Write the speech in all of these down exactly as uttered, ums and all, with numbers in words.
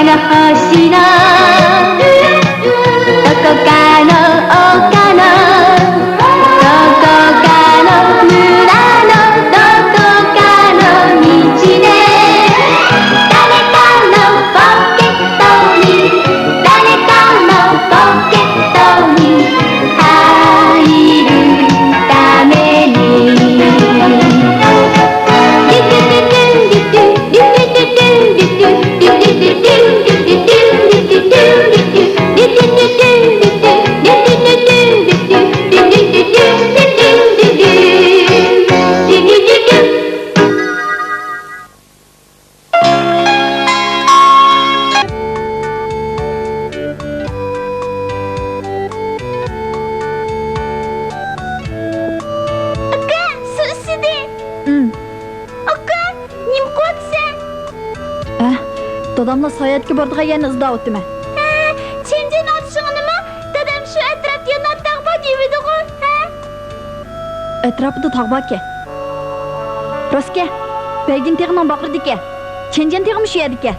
星の星の、どこかの丘の、どこかの村の、どこかの道で、誰かのポケットに、誰かのポケットに入るために。ئاكا، سۇ ئىسسىدى. ئاكا، نېمە قىلىۋاتىسەن؟ ھە، داداملار ساياھەتكە بارىدىغان يەرنى ئىزدەۋاتىمەن. ھە، چېنجىن ئاتىشىڭنىمۇ؟ دادام شۇ ئەتراپتا يانار تاغ بار دېيىۋىدىغۇ، ھە؟ ئەتراپىدا تاغ باركەن. راستكەن، بەلگىن تېغىنىڭ باغرىدىكەن. چېنجىن تېغىمۇ شۇ يەردىكەن.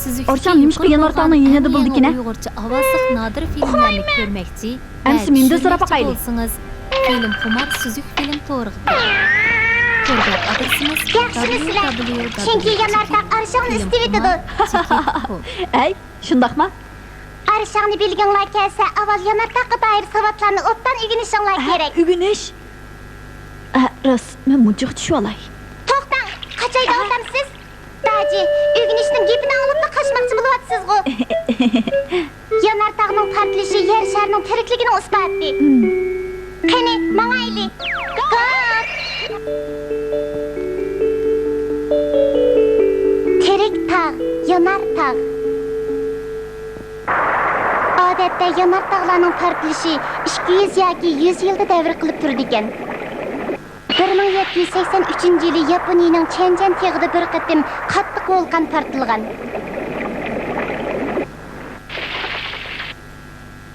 سۈزۈكلۈكى ئارشاڭ نېمىشقا يۇقىرى يانار تاغنىڭ بولغان يېنىدا ئەڭ بولىدىكىن، يېڭى ھە؟ ئۇيغۇرچە ئاۋازلىق نادىر فىلىملەرنى كۆرمەكچى ۋە ئەمسە مېنى دەسسىرەپ چۈشەنمەكچى باقايلى. بولسىڭىز، فىلىم خۇمار سۈزۈك فىلىم تورىغا كىرىڭ. تور بەت ئادرېسىمىز ياخشىمۇسىلەر؟ چۈنكى يانار تاغ ئارشاڭنى ئىسسىتىۋېتىدۇ. ئەي، شۇنداقمۇ؟ ئارشاڭنى بىلگۈڭلار كەلسە، ئاۋۋال يانار تاغقا دائىر ساۋاتلارنى ئوبدان ئۆگىنىشىڭلار كېرەك. ئۆگىنىش؟ ئە، راست، مەن مۇنچىغا چۈشۈۋالاي. توختاڭ، قاچاي دەۋاتامسىز؟ داجى، ئۆگىنىشنىڭ گېپىنى ئاڭلاپلا قاچماقچى بولۇۋاتىسىزغۇ؟ يانار تاغنىڭ پارتلىشى يەر شارىنىڭ تىرىكلىكىنىڭ ئىسپاتى. قېنى، ماڭايلى. گاپ! تىرىك تاغ، يانار تاغ. ئادەتتە يانار تاغلارنىڭ پارتلىشى ئىككى يۈز ياكى يۈز يىلدا دەۋر قىلىپ تۇرىدىكەن. بىر مىڭ يەتتە يۈز سەكسەن ئۈچىنچى يىلى ياپونىيىنىڭ چەنجەن تېغىدا بىر قېتىم قاتتىق ۋۇلقان پارتلىغان.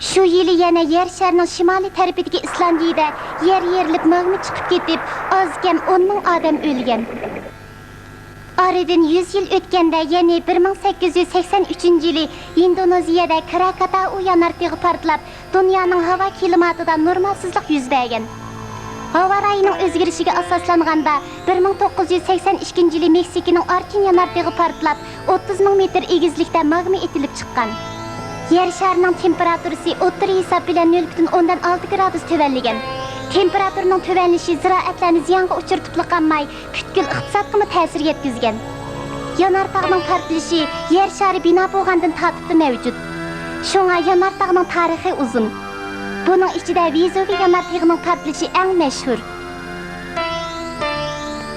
شۇ يىلى يەنە يەر شارىنىڭ شىمالىي تەرىپىدىكى ئىسلاندىيىدە يەر يېرىلىپ، ماگما چىقىپ كېتىپ، ئاز كەم ئون مىڭ ئادەم ئۆلگەن. ئارىدىن يۈز يىل ئۆتكەندە، يەنى بىر مىڭ سەككىز يۈز سەكسەن ئۈچىنچى يىلى ھىندونېزىيەدە كراكاتائۇ يانار تېغى پارتلاپ، دۇنيانىڭ ھاۋا كىلىماتىدا نورمالسىزلىق يۈز بەرگەن. ھاۋا رايىنىڭ ئۆزگىرىشىگە ئاساسلانغاندا، بىر مىڭ توققۇز يۈز سەكسەن ئىككىنچى يىلى مېكسىكىنىڭ ئارچىن يانار تېغى پارتلاپ، ئوتتۇز مىڭ مېتىر ئېگىزلىكتە ماگما ئېتىلىپ چىققان. يەر شارىنىڭ تېمپېراتۇرىسى ئوتتۇرا ھېساب بىلەن نۆل پۈتۈن ئوندىن ئالتە گرادۇس تۆۋەنلىگەن. تېمپېراتۇرىنىڭ تۆۋەنلىشى زىرائەتلەرنى زىيانغا ئۇچرىتىپلا قالماي، پۈتكۈل ئىقتىسادقىمۇ تەسىر يەتكۈزگەن. يانار تاغنىڭ پارتلىشى يەر شارى بىنا بولغاندىن تارتىپلا مەۋجۇت. شۇڭا يانار تاغنىڭ تارىخى ئۇزۇن. بۇنىڭ ئىچىدە ۋېزۇۋىي يانار تېغىنىڭ پارتلىشى ئەڭ مەشھۇر.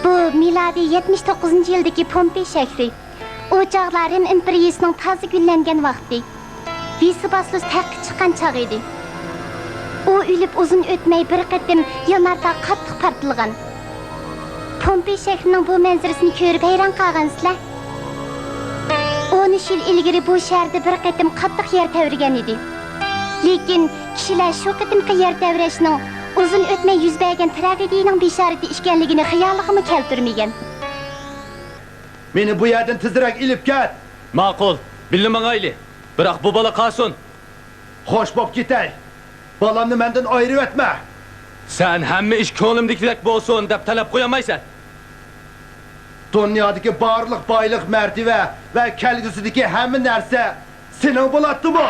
بۇ مىلادىي يەتمىش توققۇزىنچى يىلدىكى پومپېي شەھىرى. ئۇ چاغلار رىم ئىمپېرىيىسىنىڭ تازا گۈللەنگەن ۋاقتى. ۋېسۇباسلۇس تەختكە چىققان چاغ ئىدى. ئۇ ئۆلۈپ ئۇزۇن ئۆتمەي بىر قېتىم يانار تاغ قاتتىق پارتلىغان. پومپېي شەھىرىنىڭ بۇ مەنزىرىسىنى كۆرۈپ ھەيران قالغانسىلەر. ئون ئۈچ يىل ئىلگىرى بۇ شەھەردە بىر قېتىم قاتتىق يەر تەۋرىگەن ئىدى. لېكىن كىشىلەر شۇ قېتىمقى يەر تەۋرەشنىڭ ئۇزۇن ئۆتمەي يۈز بەرگەن تراگېدىيىنىڭ بېشارىتى ئىكەنلىكىنى خىيالىغىمۇ كەلتۈرمىگەن. مېنى بۇ يەردىن تېزرەك ئېلىپ كەت! ماقۇل، بىللە ماڭايلى. بىراق بۇ بالا قالسۇن. خوش بوپ كېتەي. بالامنى مەندىن ئايرىۋەتمە. سەن ھەممە ئىش كۆڭلۈمدىكىدەك بولسۇن دەپ تەلەپ قويالمايسەن. دۇنيادىكى بارلىق بايلىق، مەرتىۋە ۋە كەلگۈسىدىكى ھەممە نەرسە سېنىڭ بولاتتىمۇ؟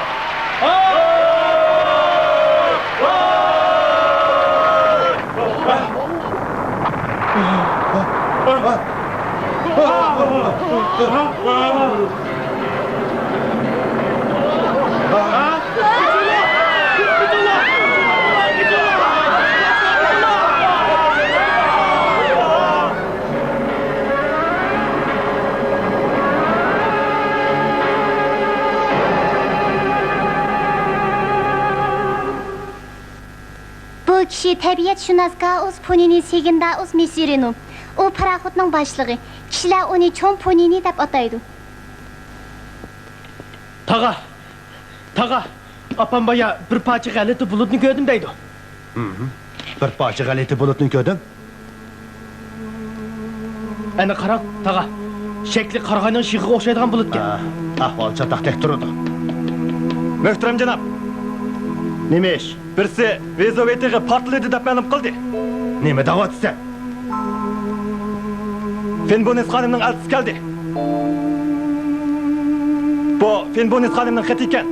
بۇ كىشى تەبىئەتشۇناس گائۇس پونىنى سېگىندائۇس مېسېرىنو. ئۇ پاراخوتنىڭ باشلىقى. كىشىلەر ئۇنى چوڭ پونىنى دەپ ئاتايدۇ. تاغا! تاغا! ئاپام بايا بىر پارچە غەلىتە بۇلۇتنى كۆردۈم دەيدۇ. ھىم. بىر پارچە غەلىتە بۇلۇتنى كۆردۈم. ئەنە قاراڭ، تاغا. شەكلى قارىغاينىڭ شېخىغا ئوخشايدىغان بۇلۇتكەن. ھە، ئەھۋال چاتاقتەك تۇرىدۇ. مۆھتەرەم جاناب! نېمە ئىش؟ بىرسى ۋېزۇۋى تېغى پارتلىدى دەپ مەلۇم قىلدى. نېمە دەۋاتىسەن؟ فىنبونېس خانىمنىڭ ئەلچىسى كەلدى. بۇ فىنبونېس خانىمنىڭ خېتى ئىكەن.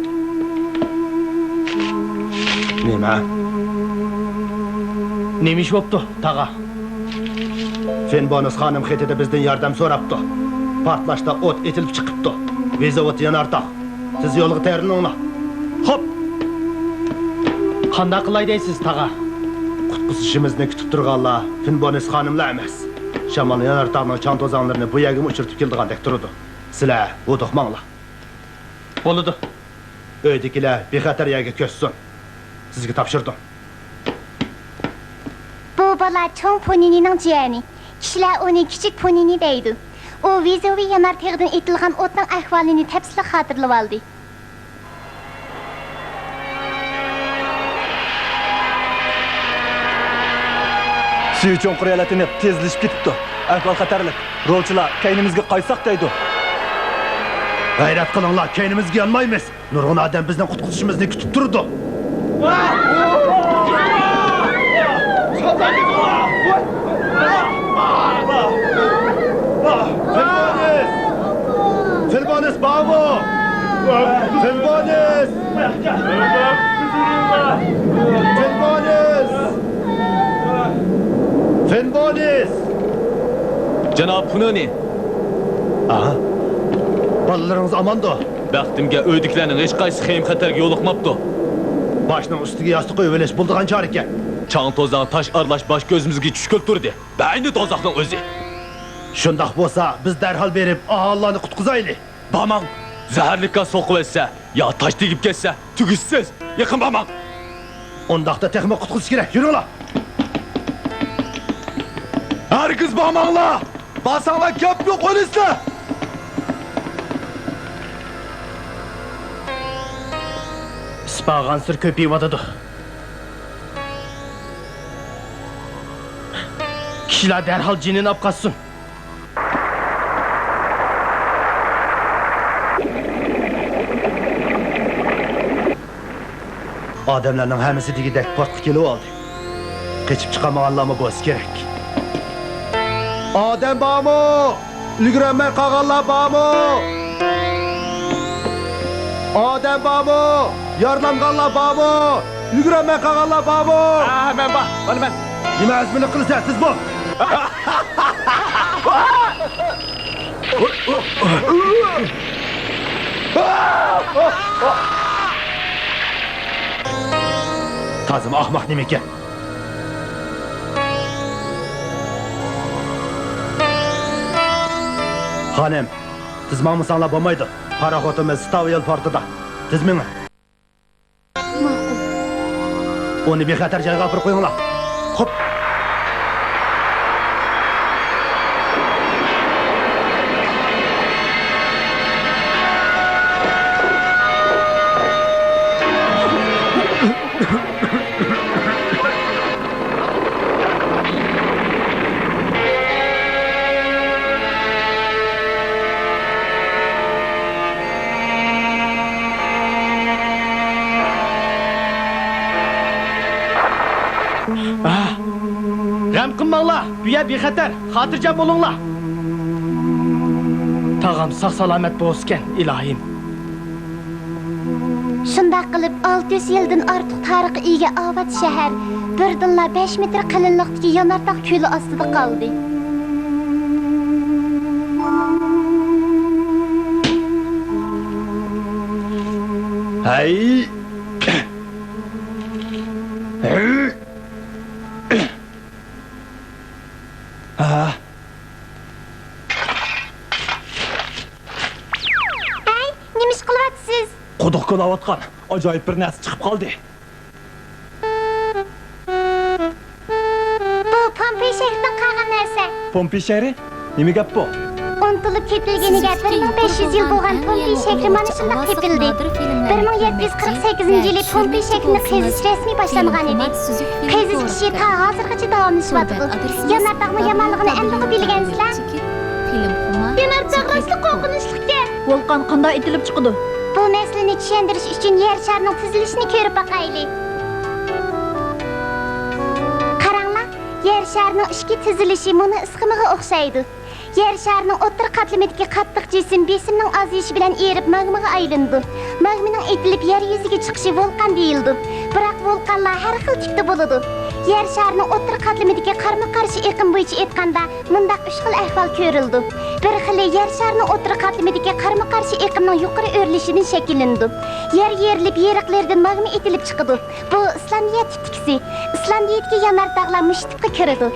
نېمە؟ نېمە ئىش بوپتۇ، تاغا؟ فىنبونېس خانىم خېتىدە بىزدىن ياردەم سوراپتۇ. پارتلاشتا ئوت ئېتىلىپ چىقىپتۇ. ۋېزۇۋى يانار تاغ. سىز يولغا تەييارلىنىڭلار. خوپ. قانداق قىلاي دەيسىز، تاغا؟ قۇتقۇزۇشىمىزنى كۈتۈپ تۇرغانلار فىنبونېس خانىملا ئەمەس. شامال يانار تاغنىڭ چاڭ-توزاڭلىرىنى بۇ يەرگىمۇ ئۇچرىتىپ كېلىدىغاندەك تۇرىدۇ. سىلەر ھودۇقماڭلار. بولىدۇ. ئۆيدىكىلەر بىخەتەر يەرگە كۆچسۇن. سىزگە تاپشۇردۇم. بۇ بالا چوڭ پونىنىنىڭ جىيەنى. كىشىلەر ئۇنى كىچىك پونىنى دەيدۇ. ئۇ ۋېزۇۋى يانار تېغىدىن ئېتىلغان ئوتنىڭ ئەھۋالىنى تەپسىلىي خاتىرىلىۋالدى. سۈيى چوڭقۇر يەرلەر تېنىپ تېزلىشىپ كېتىپتۇ. ئەھۋال خەتەرلىك. رولچىلار كەينىمىزگە قايتساق دەيدۇ. غەيرەت قىلىڭلار، كەينىمىزگە يانمايمىز. نۇرغۇن ئادەم بىزنىڭ قۇتقۇزۇشىمىزنى كۈتۈپ تۇرىدۇ. فىلبونىس! فىلبونىس بارمۇ؟ فىلبونىس! فىلبونىس! فىنبونىس! جاناب پۇنونى! ئاھا. بالىلىرىڭىز ئاماندۇ؟ بەختىمگە ئۆيدىكىلەرنىڭ ھېچقايسىسى خېيىم-خەتەرگە يولۇقماپتۇ. باشنىڭ ئۈستىگە ياستۇق ئۆيۈۋېلىش بولىدىغان چارىكەن. چاڭ-توزاڭ تاش ئارىلاش باش كۆزىمىزگە چۈشكىلى تۇردى. بەئەينى دوزاخنىڭ ئۆزى. شۇنداق بولسا، بىز دەرھال بېرىپ ئاھالىلەرنى قۇتقۇزايلى. بارماڭ! زەھەرلىك گاز سوقۇۋەتسە يا تاش تېگىپ كەتسە، تۈگىسىز! يېقىن بارماڭ! ئۇنداقتا تېخىمۇ قۇتقۇزۇش كېرەك، يۈرۈڭلار! ھەرگىز بارماڭلار! بارساڭلار گەپ يوق ئۆلىسىلەر! ئىس بارغانسېرى كۆپىيىۋاتىدۇ. كىشىلەر دەرھال جېنىنى ئاپ قاچسۇن! ئادەملەرنىڭ ھەممىسى دېگۈدەك پورتقا كېلىۋالدى. قېچىپ چىقالمىغانلارمۇ بولسا كېرەك. ئادەم بارمۇ؟ ئۈلگۈرەلمەي قالغانلار بارمۇ؟ ئادەم بارمۇ؟ يارىلانغانلار بارمۇ؟ ئۈلگۈرەلمەي قالغانلار بارمۇ؟ ھە، مەن بار، مانا مەن. نېمە ئەزمىلىك قىلىسەن، تېز بول! تازىمۇ ئاخماق نېمىكەن؟ خانىم، تېز ماڭمىساڭلار بولمايدۇ. پاراخوتىمىز ستاۋيول پورتىدا. تېز مېڭىڭ. ماقۇل. ئۇنى بىخەتەر جايغا ئاپىرىپ قويۇڭلار. خوپ. ئاھ! غەم قىلماڭلار، بۇ يەر بىخەتەر، خاتىرجەم بولۇڭلار. تاغام ساق-سالامەت بولسىكەن، ئىلاھىم. شۇنداق قىلىپ، ئالتە يۈز يىلدىن ئارتۇق تارىخقا ئىگە ئاۋات شەھەر بىردىنلا بەش مېتىر قېلىنلىقتىكى يانارتاغ كۆلى ئاستىدا قالدى. ھەي! ھەي! ھە؟ ھەي، نېمە ئىش قىلىۋاتىسىز؟ قۇدۇق كولاۋاتقان ئاجايىپ بىر نەرسە چىقىپ قالدى. بۇ پومپېي شەھىرىدىن قالغان نەرسە. پومپېي شەھىرى؟ نېمە گەپ بۇ؟ ئۇنتۇلۇپ كېتىلگىنىگە بىر مىڭ بەش يۈز يىل بولغان پومپېي شەھىرى مانا شۇنداق تېپىلدى. بىر مىڭ يەتتە يۈز قىرىق سەككىزىنچى يىلى پومپېي شەھىرىنى قېزىش رەسمىي باشلانغان ئىدى. قېزىش ئىشى تا ھازىرغىچە داۋاملىشىۋاتىدۇ. يانارتاغنىڭ يامانلىقىنى ئەمدىغۇ بىلگەنسىلەر؟ يانارتاغ راستلا قورقۇنچلۇقكەن. ۋولقان قانداق ئېتىلىپ چىقىدۇ؟ بۇ مەسىلىنى چۈشەندۈرۈش ئۈچۈن يەر شارىنىڭ تۈزۈلۈشىنى كۆرۈپ باقايلى. قاراڭلار، يەر شارىنىڭ ئىچكى تۈزۈلۈشى مۇنۇ ئىسخېمىغا ئوخشايدۇ. يەر شارىنىڭ ئوتتۇرا قاتلىمىدىكى قاتتىق جىسىم بېسىمنىڭ ئازىيىشى بىلەن ئېرىپ، ماگمىغا ئايلىنىدۇ. ماگمىنىڭ ئېتىلىپ يەر يۈزىگە چىقىشى ۋولقان دېيىلىدۇ. بىراق ۋولقانلار ھەر خىل تىپتا بولىدۇ. يەر شارىنىڭ ئوتتۇرا قاتلىمىدىكى قارىمۇ قارشى ئېقىم بويىچە ئېيتقاندا، مۇنداق ئۈچ خىل ئەھۋال كۆرۈلىدۇ. بىر خىلى يەر شارىنىڭ ئوتتۇرا قاتلىمىدىكى قارىمۇ قارشى ئېقىمنىڭ يۇقىرى ئۆرلىشىدىن شەكىللىنىدۇ. يەر يېرىلىپ، يېرىقلىرىدىن ماگما ئېتىلىپ چىقىدۇ. بۇ ئىسلاندىيە تىپتىكىسى. ئىسلاندىيەدىكى يانارتاغلار مۇشۇ تىپقا كىرىدۇ.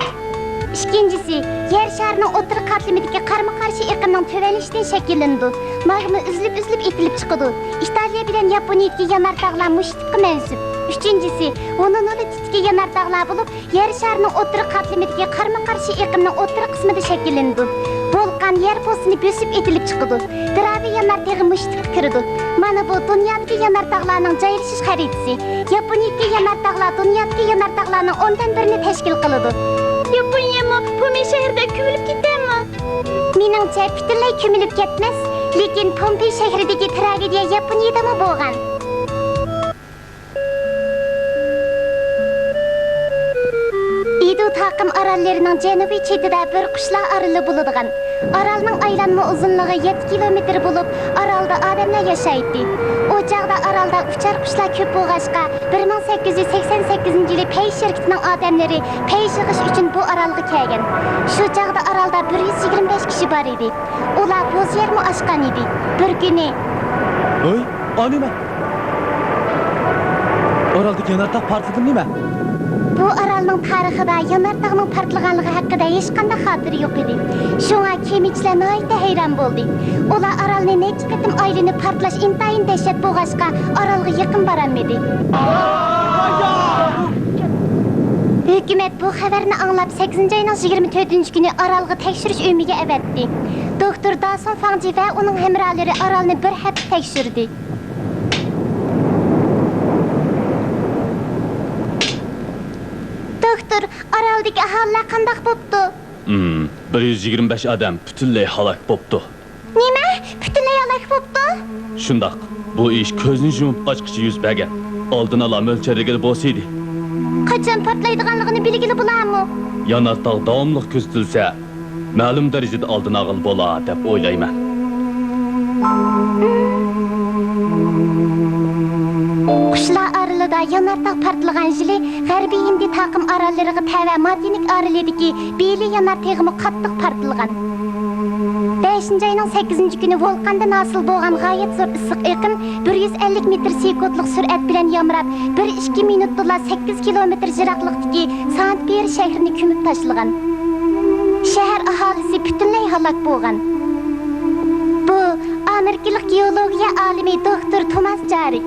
ئىككىنچىسى، يەر شارىنىڭ ئوتتۇرا قاتلىمىدىكى قارىمۇ قارشى ئېقىمنىڭ تۆۋەنلىشىدىن شەكىللىنىدۇ. ماگما ئۈزۈلۈپ ئۈزۈلۈپ ئېتىلىپ چىقىدۇ. ئىتالىيە بىلەن ياپونىيەدىكى يانارتاغلار مۇشۇ تىپقا مەنسۇپ. ئۈچىنچىسى، ھونونۇلۇ تىپتىكى يانارتاغلار بولۇپ، يەر شارىنىڭ ئوتتۇرا قاتلىمىدىكى قارىمۇ قارشى ئېقىمنىڭ ئوتتۇرا قىسمىدا شەكىللىنىدۇ. ۋولقان يەر پوستىنى بۆسۈپ ئېتىلىپ چىقىدۇ. دىراۋى يانار تېغى مۇشۇ تىپقا كىرىدۇ. مانا بۇ دۇنيادىكى يانارتاغلارنىڭ جايلىشىش خەرىتىسى. ياپونىيەدىكى يانارتاغلار دۇنيادىكى يانارتاغلارنىڭ ئوندىن بىرىنى تەشكىل قىلىدۇ. ياپونىيەمۇ پومپېي شەھىرىدەك كۆمۈلۈپ كېتەرمۇ؟ مېنىڭچە، پۈتۈنلەي كۆمۈلۈپ كەتمەس، لېكىن پومپېي شەھىرىدىكى تراگېدىيە ياپونىيەدىمۇ بولغان. ئىدۇ تاقىم ئاراللىرىنىڭ جەنۇبىي چېتىدە بىر قۇشلار ئارىلى بولىدىغان، ئارالنىڭ ئايلانما ئۇزۇنلۇقى يەتتە كىلومېتىر بولۇپ، ئارالدا ئادەملەر ياشايتتى. ئۇ چاغدا ئارالدا ئۇچار قۇشلار كۆپ بولغاچقا، بىر مىڭ سەككىز يۈز سەكسەن سەككىزىنچى يىلى پەي شىركىتىنىڭ ئادەملىرى پەي يىغىش ئۈچۈن بۇ ئارالغا كەلگەن. شۇ چاغدا ئارالدا بىر يۈز يىگىرمە بەش كىشى بار ئىدى. ئۇلار بوز يەرمۇ ئاشقان ئىدى. بىر كۈنى. ھەي، ئا نېمە؟ ئارالدىكى يانارتاغ پارتلىدىمۇ نېمە؟ بۇ ئارالنىڭ تارىخىدا يانارتاغنىڭ پارتلىغانلىقى ھەققىدە ھېچقانداق خاتىرە يوق ئىدى. شۇڭا كېمىچىلەر ناھايىتى ھەيران بولدى. ئۇلار ئارالنى نەچچە قېتىم ئايلىنىپ پارتلاش ئىنتايىن دەھشەت بولغاچقا، ئارالغا يېقىن بارالمىدى. ھۆكۈمەت بۇ خەۋەرنى ئاڭلاپ، سەككىزىنچى ئاينىڭ يىگىرمە تۆتىنچى كۈنى ئارالغا تەكشۈرۈش ئۆمىكى ئەۋەتتى. دوكتور داسۇن فاڭجى ۋە ئۇنىڭ ھەمراھلىرى ئارالنى بىر ھەپتە تەكشۈردى. دوكتور، ئارالدىكى ئاھالىلەر قانداق بوپتۇ؟ ئىم، بىر يۈز يىگىرمە بەش ئادەم پۈتۈنلەي ھالاك بوپتۇ. نېمە؟ پۈتۈنلەي ھالاك بوپتۇ؟ شۇنداق. بۇ ئىش كۆزنى يۇمۇپ ئاچقىچە يۈز بەرگەن. ئالدىنى ئالا مۆلچەرلىگىلى بولسىدى. قاچان پارتلايدىغانلىقىنى بىلگىلى بولامۇ؟ يانارتاغ داۋاملىق كۆزىتىلسە، مەلۇم دەرىجىدە ئالدىنى ئالغىلى بولا دەپ ئويلايمەن. قۇشلار ئارىلىدا يانارتاغ پارتلىغان يىلى غەربىي ھىندى تاقىم ئاراللىرىغا تەۋە مارتىنىك ئارىلىدىكى بېلى يانار تېغىمۇ قاتتىق پارتلىغان. بەشىنچى ئاينىڭ سەككىزىنچى كۈنى ۋولقاندىن ھاسىل بولغان غايەت زور ئىسسىق ئېقىم بىر يۈز ئەللىك مېتىر سېكۇنتلۇق سۈرئەت بىلەن يامراپ، بىر ئىككى مىنۇتتىلا سەككىز كىلومېتىر يىراقلىقتىكى سانت پېيېر شەھىرىنى كۆمۈپ تاشلىغان. شەھەر ئاھالىسى پۈتۈنلەي ھالاك بولغان. بۇ ئامېرىكىلىق گېئولوگىيە ئالىمى دوكتور توماس جارى.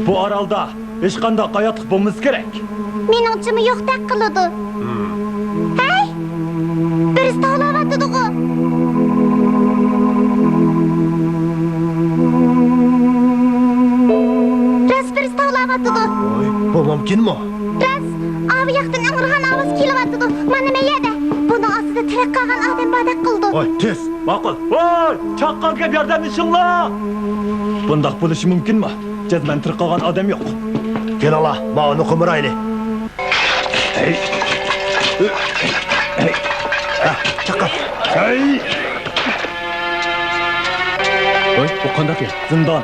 بۇ ئارالدا ھېچقانداق ھاياتلىق بولمىسا كېرەك. مېنىڭچىمۇ يوقتەك قىلىدۇ. ھەي! بىرسى تاۋلاۋاتىدىغۇ! راست بىرسى تاۋلاۋاتىدۇ. ۋاي، بۇ مۇمكىنمۇ؟ راست، ئاۋۇ ياقتىن ئىڭرىغان ئاۋاز كېلىۋاتىدۇ. مانا مەيەردە. بۇنىڭ ئاستىدا تىرىك قالغان ئادەم باردەك قىلىدۇ. ۋاي، تېز، ماقۇل. ۋاي، چاققان گەپ ياردەملىشىڭلار! بۇنداق بولۇشى مۇمكىنمۇ؟ جەزمەن تىرىك قالغان ئادەم يوق. كېلىڭلار، ماۋۇنى قومۇرايلى. ھەي. ھە، چاققان. ھەي. ۋاي، بۇ قانداق يەر؟ زىندان.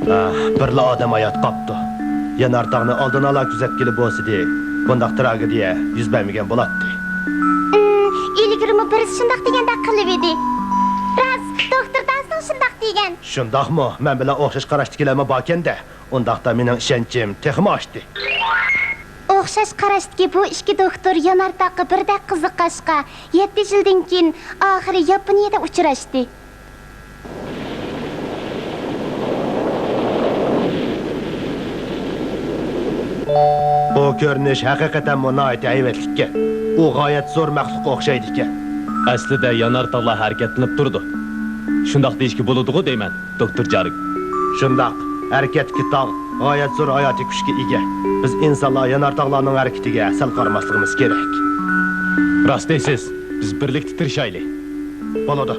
ئاھ، بىرلا ئادەم ھايات قاپتۇ. يانارتاغنى ئالدىنئالا كۆزەتكىلى بولسىدى، بۇنداق تراگېدىيە يۈز بەرمىگەن بولاتتى. ئىم، ئىلگىرىمۇ بىرسى شۇنداق دېگەندەك قىلىۋىدى. راست، دوكتور داسنىڭ شۇنداق دېگەن. شۇنداقمۇ؟ مەن بىلەن ئوخشاش قاراشتىكىلەرمۇ باركەن-دە. ئۇنداقتا مېنىڭ ئىشەنچىم تېخىمۇ ئاشتى. ئوخشاش قاراشتىكى بۇ ئىككى دوكتور يانارتاغقا بىردەك قىزىققاچقا، يەتتە يىلدىن كېيىن ئاخىرى ياپونىيەدە ئۇچراشتى. كۆرۈنۈش ھەقىقەتەنمۇ ناھايىتى ھەيۋەتلىككەن. ئۇ غايەت زور مەخلۇققا ئوخشايدىكەن. ئەسلىدە يانارتاغلار ھەرىكەتلىنىپ تۇرىدۇ. شۇنداق دېيىشكە بولىدىغۇ دەيمەن، دوكتور جارىك. شۇنداق، ھەرىكەتتىكى تاغ غايەت زور ھاياتىي كۈچكە ئىگە. بىز ئىنسانلار يانارتاغلارنىڭ ھەرىكىتىگە سەل قارىماسلىقىمىز كېرەك. راست دەيسىز، بىز بىرلىكتە تىرىشايلى. بولىدۇ.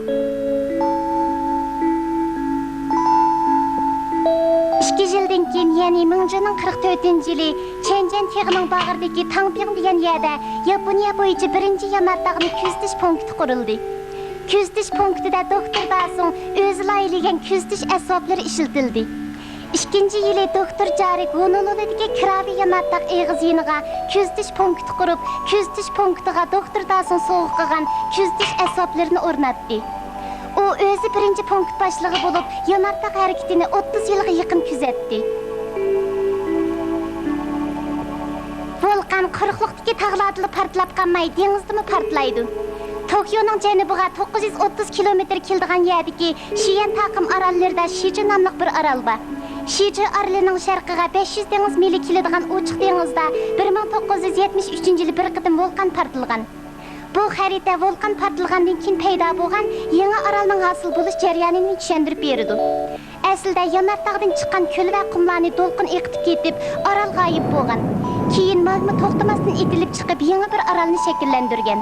ئىككى يىلدىن كېيىن، يەنى مىڭجىنىڭ قىرىق تۆتىنچى يىلى چەنجيەن تېغىنىڭ باغرىدىكى تاڭپياڭ دېگەن يەردە ياپونىيە بويىچە بىرىنچى يانارتاغنى كۆزىتىش پونكىتى قۇرۇلدى. كۆزىتىش پونكىتىدا دوكتور داسۇڭ ئۆزى لايىھىلىگەن كۆزىتىش ئەسۋابلىرى ئىشلىتىلدى. ئىككىنچى يىلى دوكتور جارىك ھونولۇلۇدىكى كىراۋى يانارتاغ ئېغىزى يېنىغا كۆزىتىش پونكىتى قۇرۇپ، كۆزىتىش پونكىتىغا دوكتور داسۇڭ سوۋغا قىلغان كۆزىتىش ئەسۋابلىرىنى ئورناتتى. ئۇ ئۆزى بىرىنچى پونكىت باشلىقى بولۇپ، يانارتاغ ھەرىكىتىنى ئوتتۇز يىلغا يېقىن كۆزەتتى. ۋولقان قۇرۇقلۇقتىكى تاغلاردىلا پارتلاپ قالماي، دېڭىزدىمۇ پارتلايدۇ. توكيونىڭ جەنۇبىغا توققۇز يۈز ئوتتۇز كىلومېتىر كېلىدىغان يەردىكى شىيەن تاقىم ئاراللىرىدا شىجۇ ناملىق بىر ئارال بار. شىجۇ ئارىلىنىڭ شەرقىگە بەش يۈز دېڭىز مىلى كېلىدىغان ئوچۇق دېڭىزدا بىر مىڭ توققۇز يۈز يەتمىش ئۈچىنچى يىلى بىر قېتىم ۋولقان پارتلىغان. بۇ خەرىتە ۋولقان پارتلىغاندىن كېيىن پەيدا بولغان يېڭى ئارالنىڭ ھاسىل بولۇش جەريانىنى چۈشەندۈرۈپ بېرىدۇ. ئەسلىدە يانارتاغدىن چىققان كۆل ۋە قۇملارنى دولقۇن ئېقىتىپ كېتىپ، ئارال غايىب بولغان. كېيىن ماگما توختىماستىن ئېتىلىپ چىقىپ، يېڭى بىر ئارالنى شەكىللەندۈرگەن.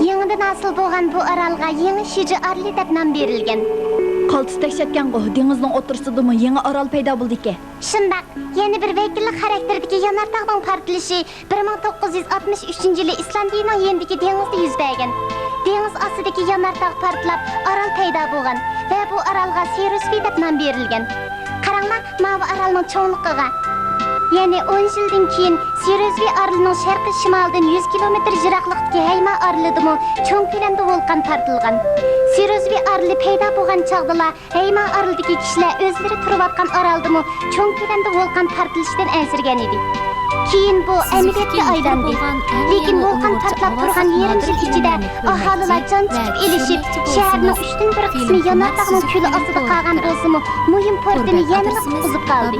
يېڭىدىن ھاسىل بولغان بۇ ئارالغا يېڭى شىجۇ ئارىلى دەپ نام بېرىلگەن. قالتىس دەھشەتكەنغۇ، دېڭىزنىڭ ئوتتۇرىسىدىمۇ يېڭى ئارال پەيدا بولىدىكەن. شۇنداق، يەنە بىر ۋەكىللىك خاراكتېرىدىكى يانارتاغنىڭ پارتلىشى بىر مىڭ توققۇز يۈز ئاتمىش ئۈچىنچى يىلى ئىسلاندىيىنىڭ يېنىدىكى دېڭىزدا يۈز بەرگەن. دېڭىز ئاستىدىكى يانارتاغ پارتلاپ، ئارال پەيدا بولغان ۋە بۇ ئارالغا سىرۇسۋى دەپ نام بېرىلگەن. قاراڭلار، ماۋۇ ئارالنىڭ چوڭلۇقىغا. يەنى ئون يىلدىن كېيىن سىرۇسۋى ئارىلىنىڭ شەرقىي شىمالىدىن يۈز كىلومېتىر يىراقلىقتىكى ھەيما ئارىلىدىمۇ چوڭ كۆلەمدە ۋولقان پارتلىغان. سىرۇسۋى ئارىلى پەيدا بولغان چاغدىلا، ھەيما ئارىلىدىكى كىشىلەر ئۆزلىرى تۇرۇۋاتقان ئارالدىمۇ چوڭ كۆلەمدە ۋولقان پارتلىشىدىن ئەنسىرىگەن ئىدى. كېيىن بۇ ئەمەلىيەتكە ئايلاندى. لېكىن ۋولقان پارتلاپ تۇرغان يېرىم يىل ئىچىدە ئاھالىلەر جان تىكىپ ئېلىشىپ، شەھەرنىڭ ئۈچتىن بىر قىسمى يانارتاغنىڭ كۆلى ئاستىدا قالغان بولسىمۇ، مۇھىم پورتىنى يەنىلا قۇتقۇزۇپ قالدى.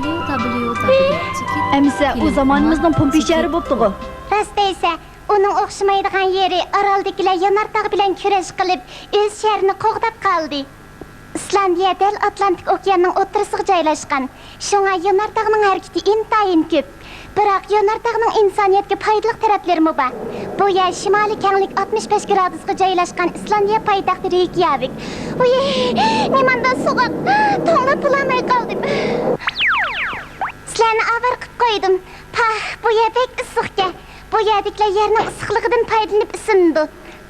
ئەمىسە، ئۇ زامانىمىزنىڭ پومپېي شەھىرى بوپتىغۇ. راست دەيسە، ئۇنىڭ ئوخشىمايدىغان يېرى، ئارالدىكىلەر يانارتاغ بىلەن كۈرەش قىلىپ، ئۆز شەھىرىنى قوغداپ قالدى. ئىسلاندىيە دەل ئاتلانتىك ئوكياننىڭ ئوتتۇرىسىغا جايلاشقان، شۇڭا يانارتاغنىڭ ھەرىكىتى ئىنتايىن كۆپ. بىراق يانارتاغنىڭ ئىنسانىيەتكە پايدىلىق تەرەپلىرىمۇ بار. بۇ يەر شىمالىي كەڭلىك ئاتمىش بەش گرادۇسقا جايلاشقان ئىسلاندىيە پايتەختى رېيكياۋىك. ۋىي، نېمانداق سوغۇق! توڭلاپ بولالماي قالدىم. سىلەرنى ئاۋارە قىلىپ قويدۇم. پاھ، بۇ يەر بەك ئىسسىقكەن. بۇ يەردىكىلەر يەرنىڭ ئىسسىقلىقىدىن پايدىلىنىپ ئىسسىنىدۇ.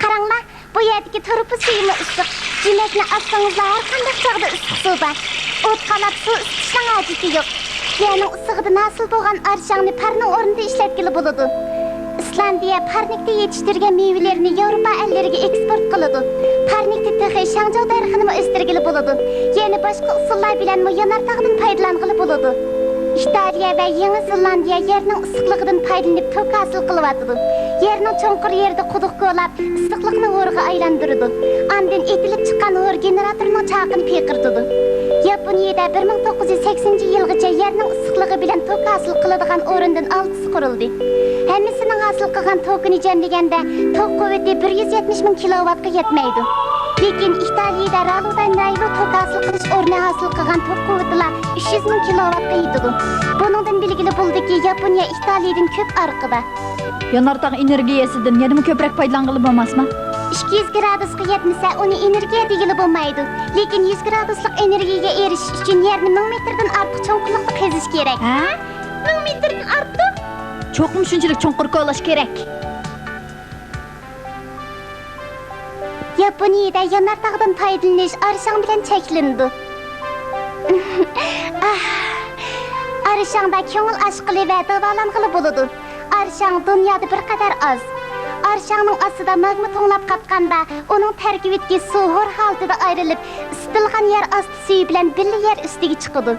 قاراڭلار، بۇ يەردىكى تۇرۇبا سۈيىمۇ ئىسسىق. جۈمەكنى ئاچسىڭىزلا ھەر قانداق چاغدا ئىسسىق سۇ بار. ئوت قالاپ سۇ ئىسسىتىشنىڭ ھاجىتى يوق. يەرنىڭ ئىسسىقىدىن ھاسىل بولغان ئارشاڭنى پارنىڭ ئورنىدا ئىشلەتكىلى بولىدۇ. ئىسلاندىيە پارنىكتا يېتىشتۈرگەن مېۋىلىرىنى ياۋروپا ئەللىرىگە ئېكسپورت قىلىدۇ. پارنىكتا تېخى شاڭجاۋ دەرىخىنىمۇ ئۆستۈرگىلى بولىدۇ. يەنە باشقا ئۇسۇللار بىلەنمۇ يانارتاغدىن پايدىلانغىلى بولىدۇ. ئىتالىيە ۋە يېڭى زېلاندىيە يەرنىڭ ئىسسىقلىقىدىن پايدىلىنىپ توك ھاسىل قىلىۋاتىدۇ. يەرنىڭ چوڭقۇر يېرىدە قۇدۇق كولاپ، ئىسسىقلىقنى ھورغا ئايلاندۇرىدۇ. ئاندىن ئېتىلىپ چىققان ھور گېنېراتورنىڭ چاقىنى پىيقىرىتىدۇ. ياپونىيىدە بىر مىڭ توققۇز يۈز سەكسىنىنچى يىلغىچە يەرنىڭ ئىسسىقلىقى بىلەن توك ھاسىل قىلىدىغان ئورۇندىن ئالتىسى قۇرۇلدى. ھەممىسىنىڭ ھاسىل قىلغان توكىنى جەملىگەندە، توك قۇۋۋىتى بىر يۈز يەتمىش مىڭ كىلوۋاتقا يەتمەيدۇ. لېكىن ئىتالىيىدە رالۇدانايلو توك ھاسىل قىلىش ئورنى ھاسىل قىلغان توك قۇۋۋىتىلا ئۈچ يۈز مىڭ كىلوۋاتقا يېتىدۇ. بۇنىڭدىن بىلگىلى بولىدۇكى، ياپونىيە ئىتالىيىدىن كۆپ ئارقىدا. يانارتاغ ئېنېرگىيەسىدىن يەنىمۇ كۆپرەك پايدىلانغىلى بولماسمۇ؟ ئىككى يۈز گرادۇسقا يەتمىسە، ئۇنى ئېنېرگىيە دېگىلى بولمايدۇ. لېكىن يۈز گرادۇسلۇق ئېنېرگىيەگە ئېرىشىش ئۈچۈن يەرنى مىڭ مېتىردىن ئارتۇق چوڭقۇرلۇقتا قېزىش كېرەك. ھە؟ مىڭ مېتىردىن ئارتۇق؟ چوقۇم شۇنچىلىك چوڭقۇر كولاش كېرەك. ياپونىيىدە يانارتاغدىن پايدىلىنىش ئارشاڭ بىلەن چەكلىنىدۇ. ئاھ، ئارشاڭدا كۆڭۈل ئاچقىلى ۋە داۋالانغىلى بولىدۇ. ئارشاڭ دۇنيادا بىر قەدەر ئاز. ئارشاڭنىڭ ئاستىدا ماگما توڭلاپ قاتقاندا، ئۇنىڭ تەركىبىدىكى سۇ ھور ھالىتىدە ئايرىلىپ، ئىسسىتىلغان يەر ئاستى سۈيى بىلەن بىللە يەر ئۈستىگە چىقىدۇ.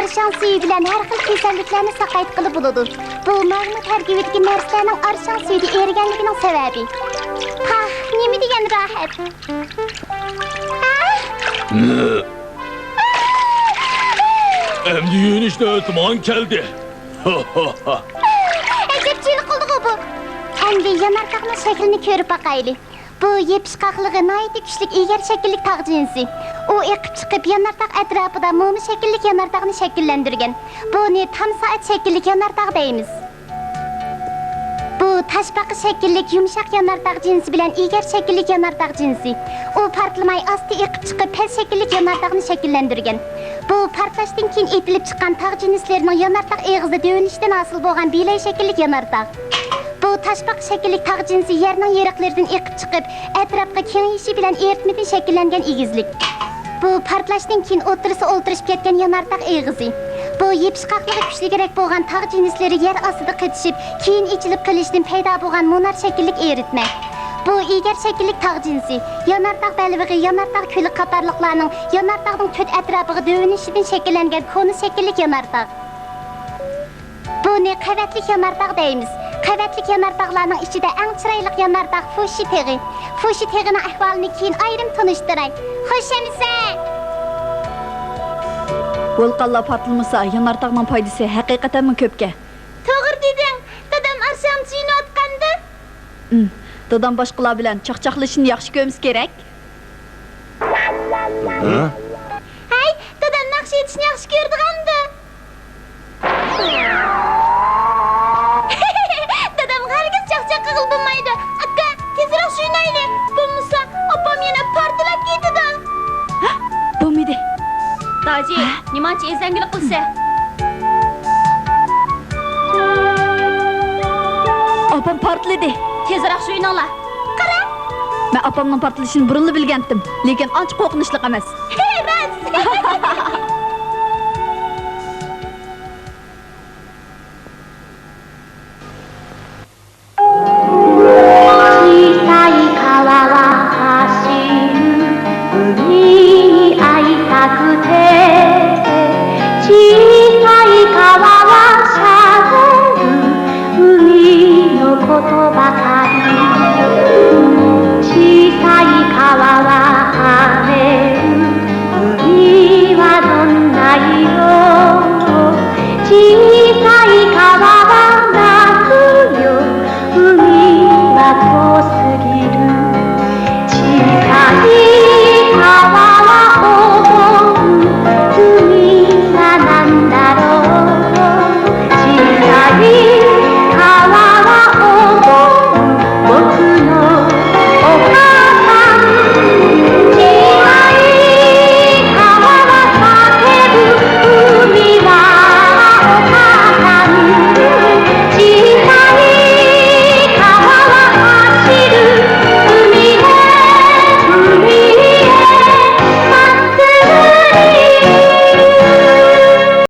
ئارشاڭ سۈيى بىلەن ھەر خىل كېسەللىكلەرنى ساقايتقىلى بولىدۇ. بۇ ماگما تەركىبىدىكى نەرسىلەرنىڭ ئارشاڭ سۈيىدە ئېرىگەنلىكىنىڭ سەۋەبى. پاھ، نېمە دېگەن راھەت! ئەمدى يۇيۇنۇشتا تۇمان كەلدى. ئەجەب جىلە قىلدىغۇ بۇ. ئەمدى يانارتاقنىڭ شەكلىنى كۆرۈپ باقايلى. بۇ يېپىشقاقلىقى ناھايىتى كۈچلۈك ئېگەر شەكىللىك تاغ جىنسى. ئۇ ئېقىپ چىقىپ يانارتاق ئەتراپىدا موما شەكىللىك يانارتاغنى شەكىللەندۈرگەن. بۇنى تام سائەت شەكىللىك يانارتاغ دەيمىز. بۇ تاشپاقا شەكىللىك يۇمشاق يانارتاغ جىنسى بىلەن ئېگەر شەكىللىك يانارتاغ جىنسى. ئۇ پارتلىماي ئاستا ئېقىپ چىقىپ پەس شەكىللىك يانارتاغنى شەكىللەندۈرگەن. بۇ پارتلاشتىن كېيىن ئېتىلىپ چىققان تاغ جىنسلىرىنىڭ يانارتاغ ئېغىزىدا دۆۋىنىشىدىن ھاسىل بولغان بىلەي شەكىللىك يانارتاغ. بۇ تاشپاقا شەكىللىك تاغ جىنسى يەرنىڭ يېرىقلىرىدىن ئېقىپ چىقىپ، ئەتراپقا كېڭىيىشى بىلەن ئېرىتمىدىن شەكىللەنگەن ئېگىزلىك. بۇ پارتلاشتىن كېيىن ئوتتۇرىسى ئولتۇرۇشۇپ كەتكەن يانارتاغ ئېغىزى. بۇ يېپىشقاقلىقى كۈچلۈكرەك بولغان تاغ جىنسلىرى يەر ئاستىدا قېتىشىپ، كېيىن ئېچىلىپ قېلىشتىن پەيدا بولغان مۇنار شەكىللىك ئېرىتمە. بۇ ئېگەر شەكىللىك تاغ جىنسى. يانارتاغ بەلبېغى، يانارتاغ كۆلى قاتارلىقلارنىڭ يانارتاغنىڭ تۆت ئەتراپىغا دۆۋىنىشىدىن شەكىللەنگەن كونۇس شەكىللىك يانارتاغ. بۇنى قەۋەتلىك يانارتاغ دەيمىز. قەۋەتلىك يانارتاغلارنىڭ ئىچىدە ئەڭ چىرايلىق يانارتاغ فۇشى تېغى. فۇشى تېغىنىڭ ئەھۋالىنى كېيىن ئايرىم تونۇشتۇراي. خۇش ئەمىسە! ۋولقانلار پارتلىمىسا، يانارتاغنىڭ پايدىسى ھەقىقەتەنمۇ كۆپكەن. توغرا دېدىڭ. دادام ئارشاڭ چۈشىنىۋاتقاندۇ. ئىم، دادام باشقىلار بىلەن چاقچاقلىشىشنى ياخشى كۆرمىسە كېرەك. ھە؟ ھەي، دادام ناخشا ئېيتىشنى ياخشى كۆرىدىغاندا. دادام ھەرگىز چاقچاق قىلغىلى بولمايدۇ. ئاكا، تېزرەك شۇينايلى. بولمىسا، ئاپام يەنە پارتلاپ كېتىدۇ. ھە؟ بولمىدى. داجى، ھە؟ نېمانچە ئېزەڭگىلىك قىلسا. ئاپام پارتلىدى. تېزرەك شۇيناڭلار. قارا! مەن ئاپامنىڭ پارتلىشىنى بۇرۇنلا بىلگەنتىم، لېكىن ئانچە قورقۇنچلۇق ئەمەس.